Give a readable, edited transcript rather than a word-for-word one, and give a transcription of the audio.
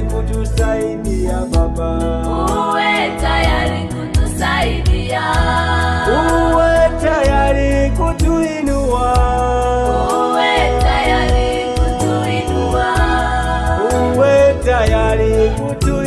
tayari kutusaidia Baba, uwe tayari kutusaidia, uwe tayari kutuinua, uwe tayari kutuinua, uwe tayari kutuinua.